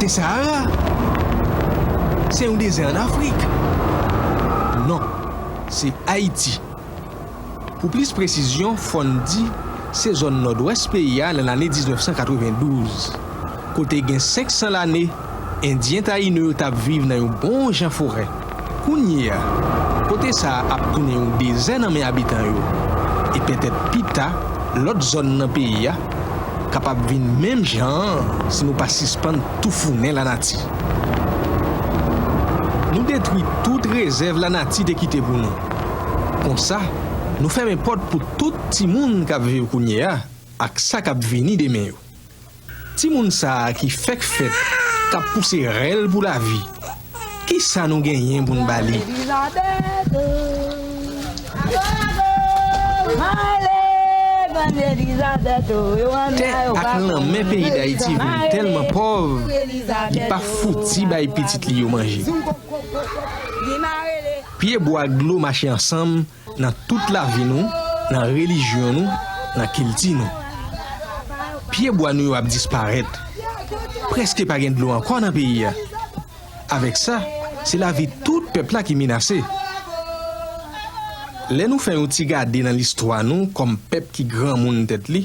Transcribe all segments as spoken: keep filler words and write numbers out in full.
Sahara? Se yon dezè ann Afrik? Non, se Ayiti. Pou plis presizyon, fò n di se zòn nòdwès peyi a nan lane diznèf san katrevendouz, kote gen senk san lane, Endyen Tayino yo t ap viv nan yon bon jan forè. Kounye a, kote sa a ap tounen yon dezè nan men abitan yo, e petèt pita, lòt zòn nan peyi a kapab vin menm jan an si nou pa sispann toufounen lanati. Nou detwi tout rezèv lanati te kite pou nou. Konsa, nou fèmen pòt pou tout timoun k ap viv kounye a ak sa k ap vini demen yo. Timoun sa a ki fèk fèt, k ap pouse rèl pou lavi, kisa nou genyen pou n ba li? Tè ak lanmè peyi Dayiti vin tèlman pòv, li pa fouti bay pitit li yo manje. Pyebwa ak dlo mache ansanm nan tout lavi nou, nan relijyon nou, nan kilti nou. Pyebwa nou yo ap disparèt. Prèske pa gen dlo ankò nan peyi a. Avèk sa, se lavi tout pèp la ki menase. Lè nou fè yon ti gade nan listwa nou kòm pèp ki granmoun tèt li,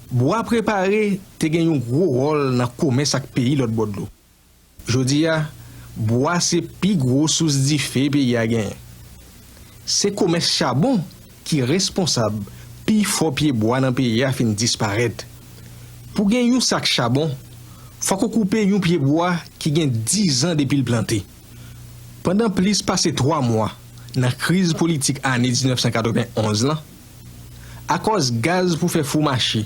bwa prepare te gen yon gwo wòl nan komès ak peyi lòtbò dlo. Jodi a, bwa se pi gwo sous dife peyi a genyen. Se komès chabon ki responsab pifò pyebwa nan peyi a fin disparèt. Pou gen yon sak chabon, fòk ou koupe yon pyebwa ki gen diz an depi l plante. Pandan plis pase twa mwa, nan kriz politik ane diznèf san katrevenonz lan, akòz gaz pou fè fou mache,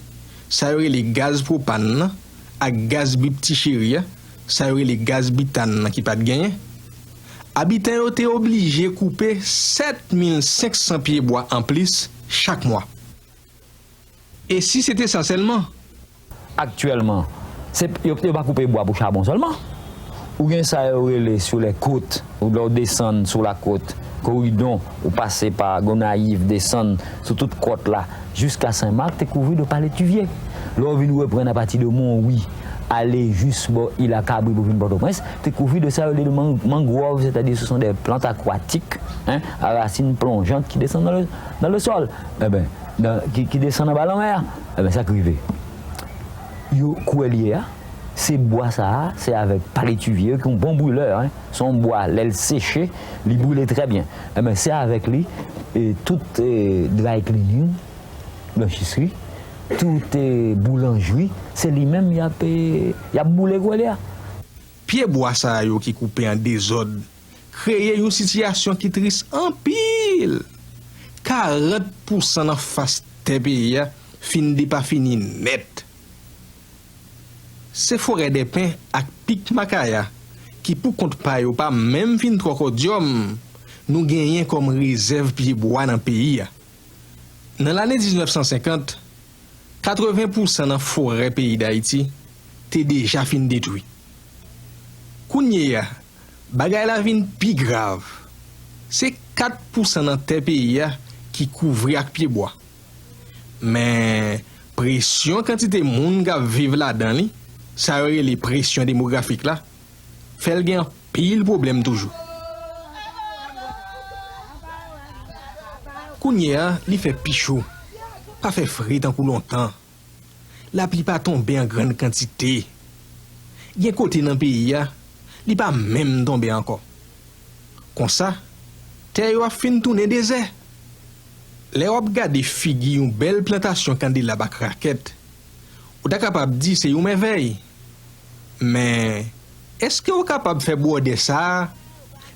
sa yo rele gaz pwopàn nan, ak gaz bip ti cheri a, sa yo rele gaz bitàn nan ki pa t genyen, abitan yo te oblije koupe sèt mil senk san pyebwa anplis chak mwa. E si se te sa sèlman? Aktyèlman, se, yo, yo pa koupe bwa pou chabon sèlman. Ou gen sa yo rele sou lè kot, ou lè w desann sou lakot, Koridon, ou pase pa Gonayiv, desann sou tout kòt la, jiska Sen Mak, te kouvri de paletivye. Lè w vin reprann apati de Monwi, ale jis bò Ila Kabri pou vin Pòtoprens, te kouvri de sa yo rele de man-, mangwòv, sètadi se sont des plantes aquatiques, hein, a rasin plonjant ki desann nan le, nan le sòl. Enben, nan, ki, ki desann anba lanmè a. Enben, sa k rive? Yo, koulè l ye a, se bwa sa a, se avèk paletivye yo, ki yon bon brilè, hein. Se yon bwa, lè l seche, li brile trè byen. Enben, se avèk li, e, tout, e, dry cleaning, blanchisserie, tout, e, boulanjri, se li menm y ap, e, y ap boule koulè a. Pyebwa sa yo ki koupe an dezòd kreye yon sitiyasyon ki tris anpil. Karant pousan nan fas tè peyi a fin depafini nèt. Se forè dèpen ak pik makaya ki pou kont pa yo pa menm fin twò kòdyòm nou genyen kòm rezèv pyebwa nan peyi a. Nan lane diznèf san senkant, katreven pousan nan forè peyi Dayiti te deja fin detwi. Kounye a, bagay la vin pi grav. Se kat pousan nan tè peyi a ki kouvri ak pyebwa. Men, presyon kantite moun k ap viv ladan li, sa yo rele presyon demografik la, fè l gen anpil pwoblèm toujou. Kounye a, li fè pi cho. Pa fè fre tankou lontan. Lapli pa tonbe an grann kantite. Gen kote nan peyi a, li pa menm tonbe ankò. Konsa, tè yo ap fin tounen dezè. Lè w ap gade figi yon bèl plantasyon kandelab ak rakèt, ou ta kapab di se yon mèvèy. Men, èske w kapab fè bwòdè sa a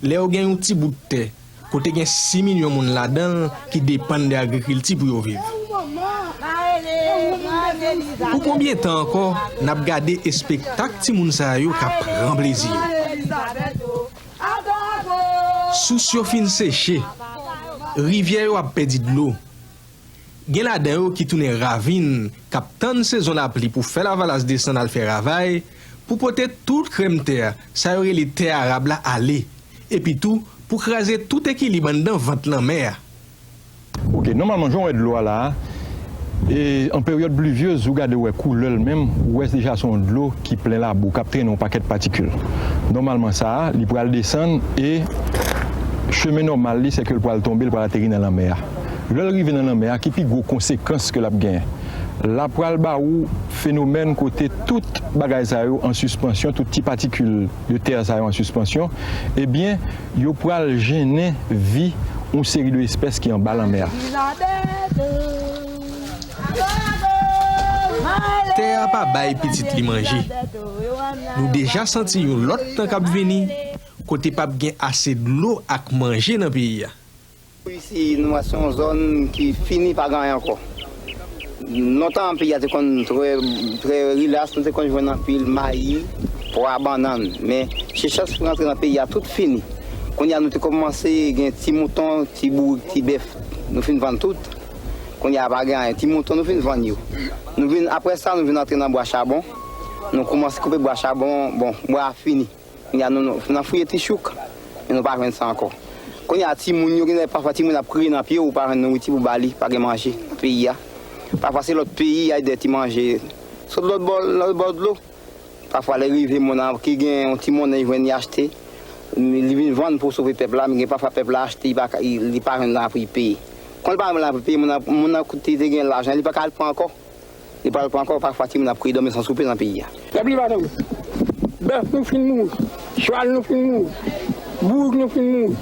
lè w gen yon ti bout tè kote gen sis milyon moun ladan l ki depann de agrikilti pou yo viv? Pou konbyen tan ankò n ap gade espektak timoun sa yo k ap pran plezi yo? Sous yo fin seche, rivyè yo ap pèdi dlo. Gen ladan yo ki tounen ravin k ap tann sezon lapli pou fè lavalas desann al fè ravay, pou pote tout krèm tè, sa yo rele tè arab la, ale, epi tou pou kraze tout ekilib anndan vant lanmè a. Ok, nòmalman, jan w wè dlo a la a, E an peryòd plivyez, ou gade, ou wè koulè l menm, ou wè deja se yon dlo ki plen labou, k ap trennen yon pakèt patikil. Nòmalman, sa a, li pral desann e chemen nòmal li, se ke l pral tonbe, l pral ateri nan lanmè a. Lè l rive nan lanmè a, ki pi gwo konsekans ke l ap genyen? L ap pral ba ou fenomèn kote tout bagay sa yo an sispansyon, tout ti patikil de tè sa yo an sispansyon, ebyen, yo pral jennen vi yon seri de espès ki anba lanmè a. Tè a pa bay pitit li manje. Nou deja santi yon lòt tan k ap vini, kote p ap gen ase dlo ak manje nan peyi a. Isi, nou wè se yon zòn ki fini, pa gen anyen ankò. Lontan, peyi a te konn trè, trè rilas, nou te konn jwenn anpil mayi, pwa, bannann. Men, chechès rantre nan peyi a, tout fini. Kounye a, nou te kòmanse gen ti mouton, ti bourik, ti bèf. Nou fin vann tout. Kounye a, pa gen anyen. Ti mouton, nou fin vann yo. Nou vin, apre sa, nou vin antre nan bwa chabon. Nou kòmanse koupe bwa chabon, bon, bwa a fini. Kounye a, nou, nou, n ap fouye ti chouk, men nou pa jwenn sa ankò. Kounye a, timoun yo, genlè pafwa timoun ap kriye nan pye, ou pa jwenn nouriti pou ba li, pa gen manje nan peyi a. Pafwa se lòt peyi y al dèyè ti manje. Sot lòt bò, lòt bò dlo. Pafwa lè rive, moun nan ki gen yon ti monnen, li jwenn, li achte, li vin vann pou sove pèp la, men gen pafwa pèp la achte, li pa ka, li, li pa jwenn lajan pou li peye. Kon li pa jwenn lajan pou li peye, moun nan, moun nan kote li te gen lajan, li pa ka al pran ankò. Li pral pran ankò, pafwa timoun ap kriye dòmi san soupe nan peyi a. Lapli pa tonbe. Bèf nou fin mouri, chwal nou fin mouri, bourik nou fin mouri,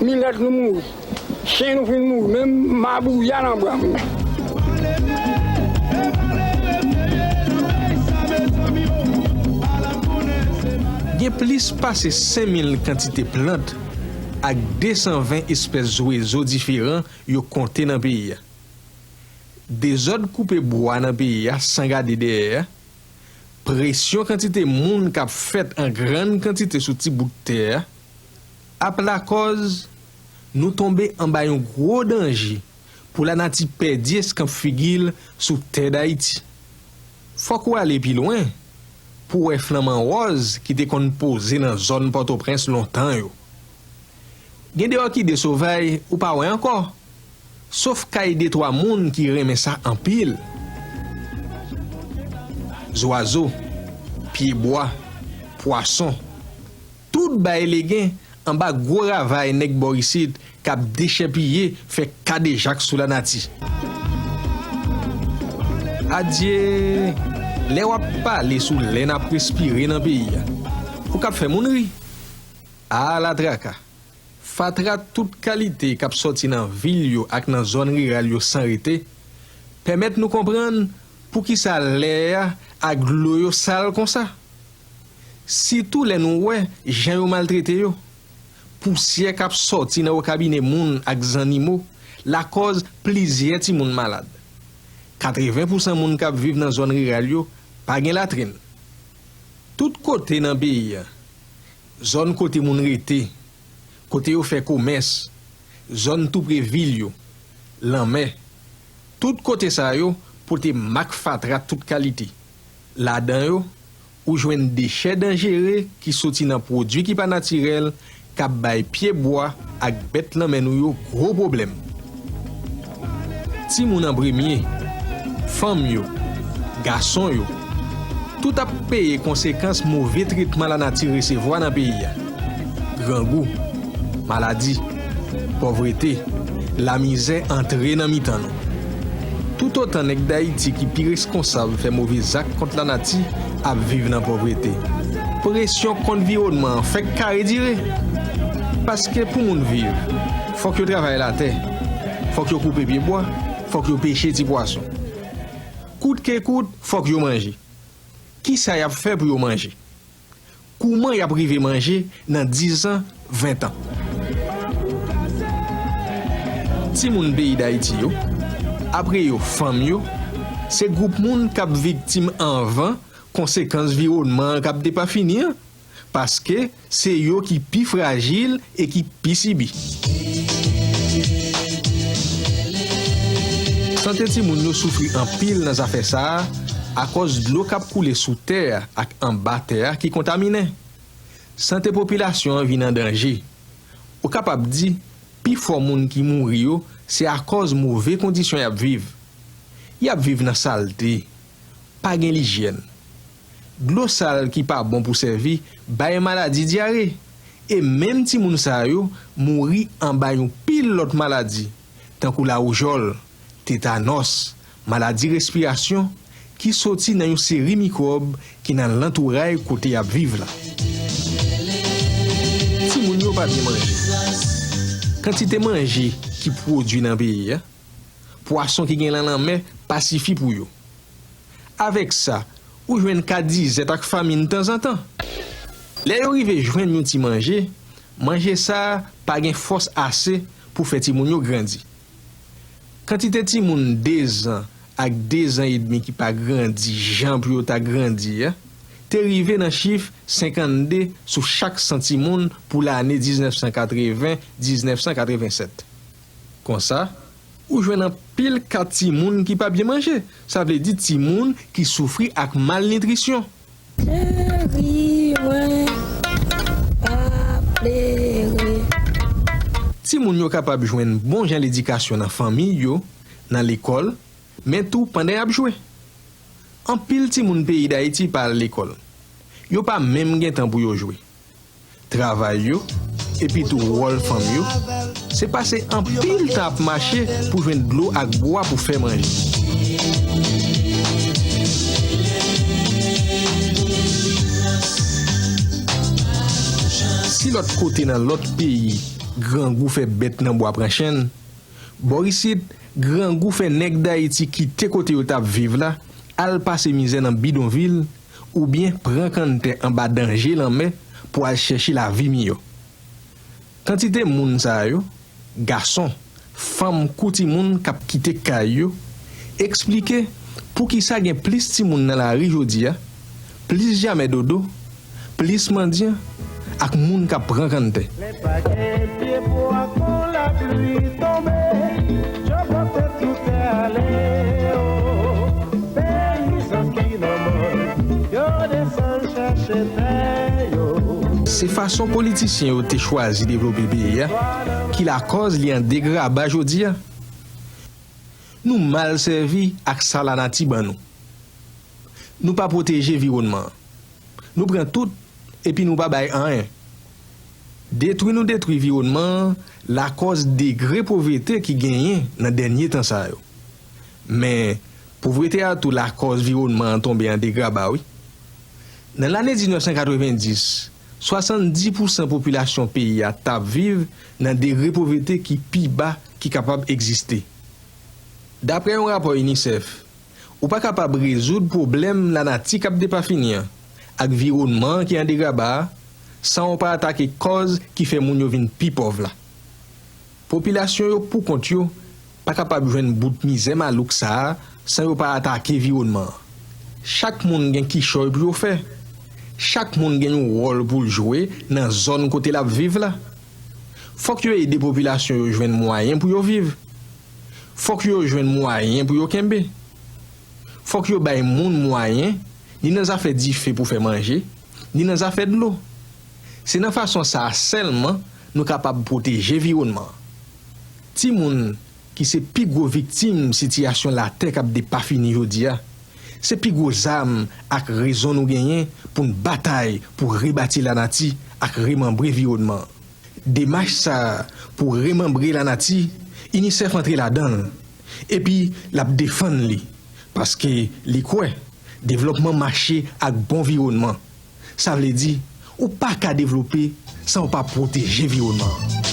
milèt nou mouri, chen nou fin mouri, menm mabouya nan bwa m. Gen plis pase senk mil kantite plant ak de san ven espès zwezo diferan yo konte nan peyi a. Dezòd koupe bwa nan peyi a san gade dèyè a, presyon kantite moun k ap fèt an grann kantite sou ti bout tè a, ap lakòz nou tonbe anba yon gwo danje pou lanati pèdi eskanp figi l sou tè Dayiti. Fòk ou ale pi lwen pou w wè flanman wòz ki te konn poze nan zòn Pòtoprens lontan yo. Gen de òkide sovay ou pa wè ankò, sof kay de twa moun ki renmen sa anpil. Zwazo, pyebwa, pwason, tout bay legen anba gwo ravay nèg bò isit k ap dechèpiye, fè kadejak sou lanati. Adye, lè w ap pale sou lè n ap respire nan peyi a, ou k ap fè moun ri. Ala traka! Fatra tout kalite k ap sòti nan vil yo ak nan zòn riral yo san rete, pèmèt nou konprann poukisa lè a ak dlo yo sal konsa. Sitou lè nou wè jan yo maltrete yo. Pousyè k ap sòti nan wo kabine moun ak zannimo lakòz plizyè timoun malad. Katreven pousan moun k ap viv nan zòn riral yo pa gen latrin. Tout kote nan peyi a, zòn kote moun rete, kote yo fè komès, zòn toupre vil yo, lanmè, tout kote sa yo pote mak fatra tout kalite. Ladan yo, ou jwenn dechè danjere ki soti nan pwodui ki pa natirèl k ap bay pyebwa ak bèt lanmè nou yo gwo pwoblèm. Timoun an premye, fanm yo, gason yo, tout ap peye konsekans move tretman lanati resevwa nan peyi a. Grangou, maladi, pòvrete, lamizè antre nan mitan nou. Toutotan nèg Dayiti ki pi reskonsab fè move zak kont lanati ap viv nan pòvrete, presyon kont viwònman an fèk kare dire. Paske pou moun viv, fòk yo travay latè, fòk yo koupe pyebwa, fòk yo peche ti pwason. Kout ke kout, fòk yo manje. Kisa y ap fè pou yo manje? Kouman y ap rive manje nan diz an, ven tan? Timoun peyi Dayiti yo, apre yo fanm yo, se gwoup moun k ap viktim anvan konsekans viwònman an k ap depafini an, paske se yo ki pi frajil e ki pi sibi. Sante timoun yo soufri anpil nan zafè sa a, akòz dlo k ap koule sou tè a ak anba tè a ki kontaminen. Sante popilasyon an vin an danje. Ou kapab di, pifò moun ki mouri yo se akòz move kondisyon y ap viv. Y ap viv nan salte, pa gen lijyèn. Dlo sal ki pa bon pou sèvi bay maladi dyare, e menm timoun sa yo mouri anba yon pil lòt maladi, tankou lawoujòl, tetanòs, maladi respirasyon, ki soti nan yon seri mikwòb ki nan lantouray kote y ap viv la. Timoun yo pa byen manje. Kantite manje ki pwodui nan peyi a, pwason ki gen nan lanmè pa sifi pou yo. Avèk sa, ou jwenn ka dizèt ak famin tanzantan. Lè yo rive jwenn yon ti manje, manje sa a pa gen fòs ase pou fè timoun yo grandi. Kantite timoun de zan ak de zan edmi ki pa grandi jan pou yo ta grandi a, te rive nan chif senkannde sou chak san timoun pou lane diznèf san katreven, diznèf san katrevensèt. Konsa, ou jwenn anpil ka timoun ki pa byen manje, sa vle di timoun ki soufri ak malnitrisyon. Cheri mwen, pa plere. Timoun yo kapab jwenn bon jan ledikasyon nan fanmi yo, nan lekòl, men tou pandan y ap jwe. Anpil timoun peyi Dayiti pa al lekòl. Yo pa menm gen tan pou yo jwe. Travay yo, epi tou wòl fanm yo, se pase anpil tan ap mache pou jwenn dlo ak bwa pou fè manje. Si lòt kote nan lòt peyi, grangou fè bèt nan bwa pran chenn, bò isit, grangou fè nèg Dayiti kite kote yo t ap viv la, al pase mizè nan bidonvil, oubyen pran kanntè anba danje lanmè pou al chèche lavi miyò. Kantite moun sa yo, gason, fanm kou timoun k ap kite kay yo, eksplike poukisa gen plis timoun nan lari jodi a, plis jamè dodo, plis mandyan, ak moun k ap pran kanntè. Lè pa gen pyebwa kon lapli tonbe, yo pote tout tè ale, o. Peyizan ki nan mòn, yo desann chèche tè yo. Se fason politisyen yo te chwazi devlope peyi a ki lakòz li an degraba jodi a. Nou mal sèvi ak sa lanati ban nou. Nou pa pwoteje viwònman an. Nou pran tout, epi nou pa bay anyen. Detwi nou detwi viwònman an lakòz degre povrete ki genyen nan dènye tan sa yo. Men, povrete a tou lakòz viwònman an tonbe an degraba, wi. Nan lane diznèf san katrevendis, swasanndis pousan popilasyon peyi a t ap viv nan degre povrete ki pi ba ki kapab egziste. Daprè yon rapò inisèf, ou pa kapab rezoud pwoblèm lanati k ap depafini an ak viwònman an ki an degraba a san w pa atake kòz ki fè moun yo vin pi pòv la. Popilasyon yo poukont yo pa kapab jwenn bout mizè malouk sa a san yo pa atake viwònman an. Chak moun gen kichòy pou yo fè. Chak moun gen yon wòl pou l jwe nan zòn kote l ap viv la. Fòk yo ede popilasyon yo jwenn mwayen pou yo viv. Fòk yo jwenn mwayen pou yo kenbe. Fòk yo bay moun mwayen, ni nan zafè dife pou fè manje, ni nan zafè dlo. Se nan fason sa a sèlman nou kapab pwoteje viwònman an. Timoun ki se pi gwo viktim sitiyasyon latè k ap depafini jodi a, se pi gwo zam ak rezon nou genyen pou n batay pou rebati lanati ak remanbre viwònman an. Demach sa a pou remanbre lanati, inisèf antre ladan l, epi l ap defann li, paske li kwè devlòpman mache ak bon viwònman. Sa vle di, ou pa ka devlope san w pa pwoteje viwònman an.